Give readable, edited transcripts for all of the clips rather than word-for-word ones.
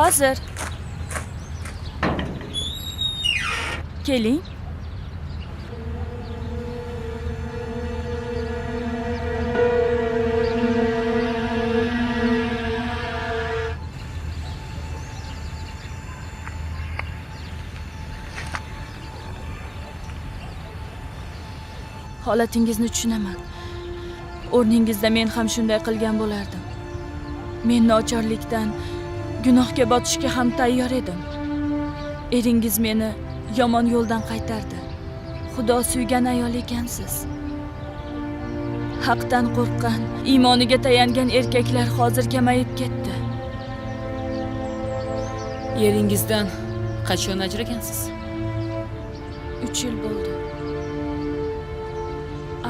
Hozir. Keling. Holatingizni tushunaman. O'rningizda men ham shunday qilgan bo'lardim. Men nochorlikdan gunohga botishga ham tayyor edim. Eringiz meni yomon yo'ldan qaytardi. Xudo suygan ayol ekansiz. Haqdan qo'rqqan, iymoniga tayangan erkaklar hozir kamayib ketdi. Eringizdan qachon ajragansiz? 3 yil bo'ldi.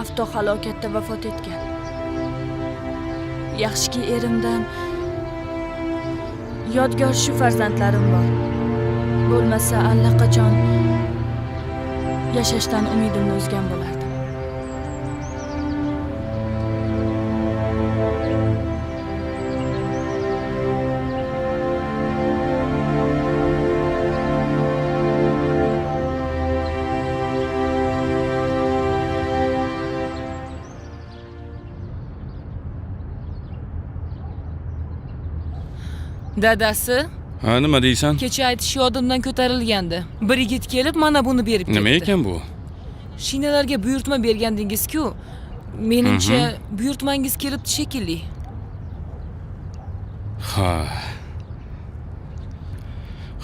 Avtohalokatda vafot etgan. Yaxshiki erimdan yodgor shu farzandlarim bor. Bo'lmasa allaqachon yashashdan umidimni uzgan bo'lardim. Dadasi? Ha, nima deysan? Kecha aytish yodimdan ko'tarilgandi. Bir yigit kelib mana buni berib ketdi. Nima ekan bu? Shinalarga buyurtma bergandingiz-ku. Menimcha, buyurtmangiz kelibdi shekilli. Ha.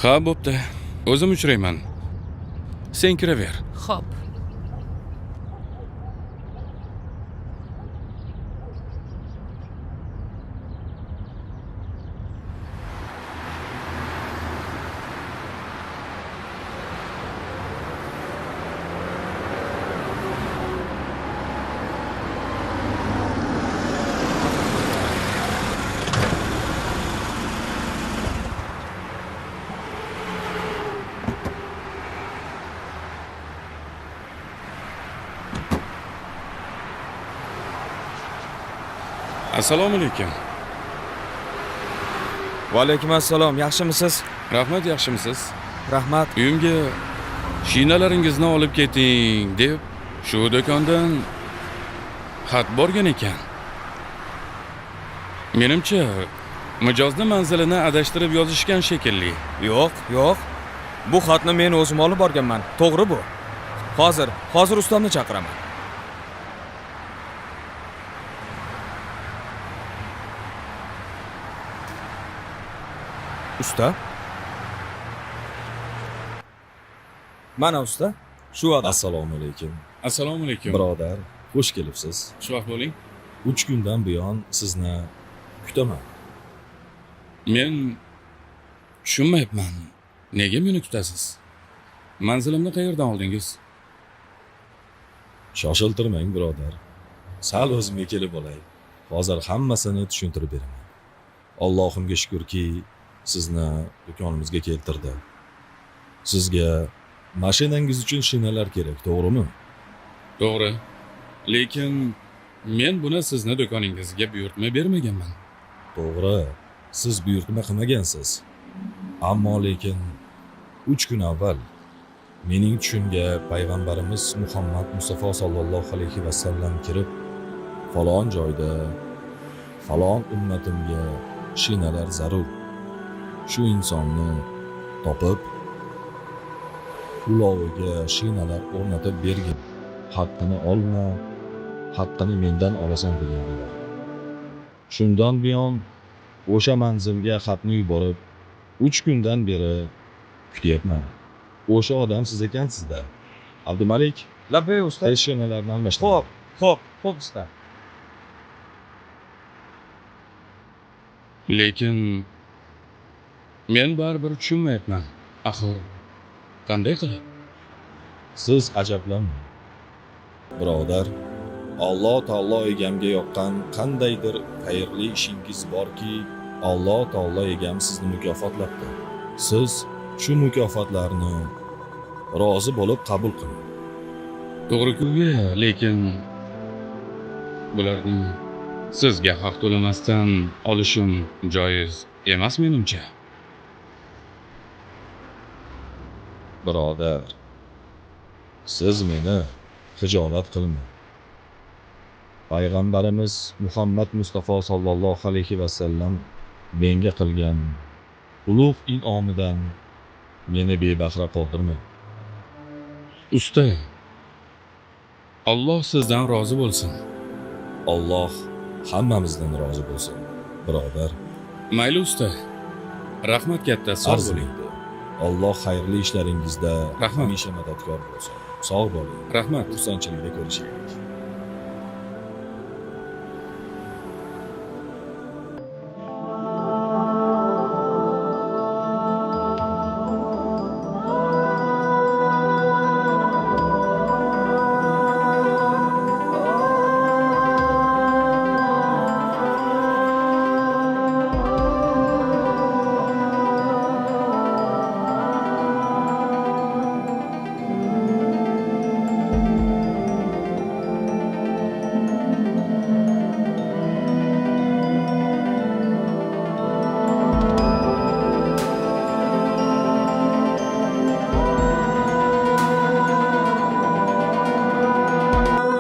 Ha, bo'pti. O'zim uchrayman. Sen kiraver. Xo'p. Assalomu alaykum. Va alaykum assalom. Yaxshimisiz? Rahmat, yaxshimisiz? Rahmat. Uyimga shinalaringizni olib keting deb shu do'kondan xat borgan ekan. Menimcha, mijozni manzilini adashtirib yozishgan shekilli. Yo'q, yo'q. Bu xatni men o'zim olib borganman. To'g'ri bu. Hozir ustamni chaqiraman. Usta? Mana usta, shu odam. Assalomu alaykum. Assalomu alaykum. Birodar, xush kelibsiz. Xushvaqt bo'ling. 3 kundan buyon sizni kutaman. Men tushunmayapman. Nega meni kutasiz? Manzilimni qayerdan oldingiz? Shoshiltirmang, birodar. Sal o'zimga kelib olay. Hozir hammasini tushuntirib beraman. Allohimga shukrki, sizni do'konimizga keltirdi. Sizga mashinangiz uchun shinalar kerak, to'g'rimi? To'g'ri. Lekin men buni sizni do'koningizga buyurtma bermaganman. To'g'ri, siz buyurtma qilmagansiz. Ammo lekin 3 kun avval mening tushimga payg'ambarimiz Muhammad Mustafa sallallohu alayhi va sallam kirib, falon joyda falon ummatimga shinalar zarur. Shu insonni topib, uloviga shinalar o'rnatib bergin. Haqqini olma, haqqini mendan olasan deganlar. Shundan buyon o'sha manzilga xatni yuborib, 3 kundan beri kutyapman. O'sha odam siz ekansizda. Abdumalik, Labbay usta. Shinalarni almashtiring. Xo'p, xo'p, xo'p usta. Lekin men baribir tushunmayapman. Axir qanday qilib? Siz ajablanmang. Birodar, Alloh taolo egamga yoqqan qandaydir xayrli ishingiz borki, Alloh taolo egam sizni mukofotlabdi. Siz shu mukofotlarni rozi bo'lib qabul qiling. To'g'ri-ku, lekin bularning sizga haq to'lamasdan olishim joiz emas menimcha. Birodar, siz meni xijolat qilmang. Payg'ambarimiz Muhammad Mustafa sallallohu alayhi vasallam menga qilgan ulug' in'omidan meni bebahra qoldirmang. Usta, Alloh sizdan rozi bo'lsin. Alloh hammamizdan rozi bo'lsin, birodar. Mayli usta. Rahmat katta, sog' bo'ling. Arzimaydi. Alloh xayrli ishlaringizda Rahmat. hamisha madadkor bo'lsin. Sog' bo'ling. Rahmat. Xursandchilikda ko'rishaylik.